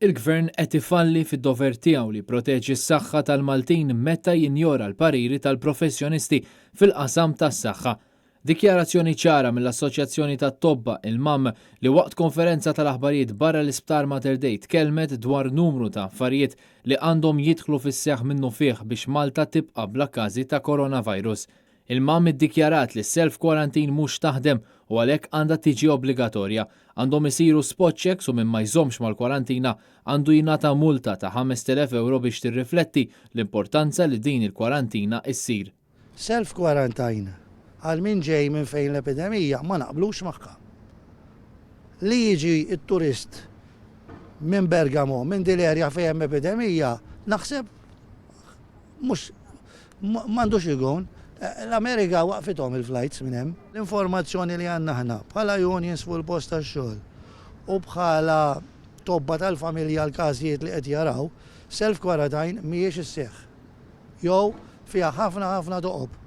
Il-Gvern qed ifalli fid-dover tiegħu li jipproteġi s-saħħa tal-Maltin meta jinjora l-pariri tal-professjonisti fil-qasam tas-saħħa. Dikjarazzjoni ċara mill-Assoċjazzjoni tat-Tobba, il-MAM, li waqt konferenza tal-aħbarijiet barra l-Isptar Mater Dei tkellmet dwar numru ta' affarijiet li għandhom jidħlu fis-seħħ minnufih biex Malta tibqa' bla każi ta' coronavirus. Il-MAM iddikjarat li s-self quarantine mhux taħdem u għalhekk għandha tiġi obbligatorja. Għandhom isiru spot checks u min ma jżommx mal-kwarantina għandu jingħata multa ta' 5,000 ewro biex tirrifletti l-importanza li din il-kwarantina issir. Self quarantine għal min ġej minn fejn l-epidemija ma naqblux magħha. Li jiġi t-turist minn Bergamo, minn din l-area fejn hemm epidemija, naħseb Mhux m'għandux ikun. L-Amerika waqfithom il-flights minn hemm. L-informazzjoni li għandna aħna bħala unions fuq il-post tax-xogħol u bħala tobba tal-familja l-każijiet li qed jaraw, self-quarantine mhijiex isseħħ. Jew fiha ħafna ħafna toqob.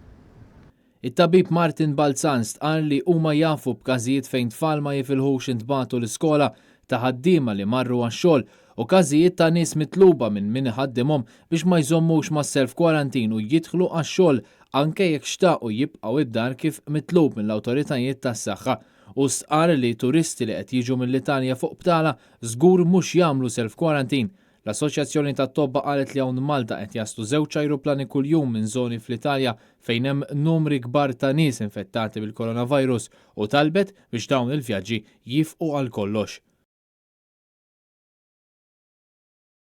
It-tabib Martin Balzan stqarr li huma jafu b'każijiet fejn tfal ma jifilħux intbagħtu l-iskola, ta' ħaddiema li marru għax-xogħol u każijiet ta' nies mitluba minn min iħaddimhom biex ma jżommux mas-self quarantine u jidħlu għax-xogħol anke jekk xtaqu jibqgħu id-dar kif mitlub mill-awtoritajiet tas-saħħa. Hu stqarr li turisti li qed jiġu mill-Italja fuq btala żgur mhux jagħmlu self quarantine. L-Assoċjazzjoni tat-Tobba qalet li hawn Malta qed jaslu żewġ ajruplani kuljum minn żoni fl-Italja fejn hemm numri kbar ta' nies infettati bil-coronavirus u talbet biex dawn il-vjaġġi jiefqu għal kollox.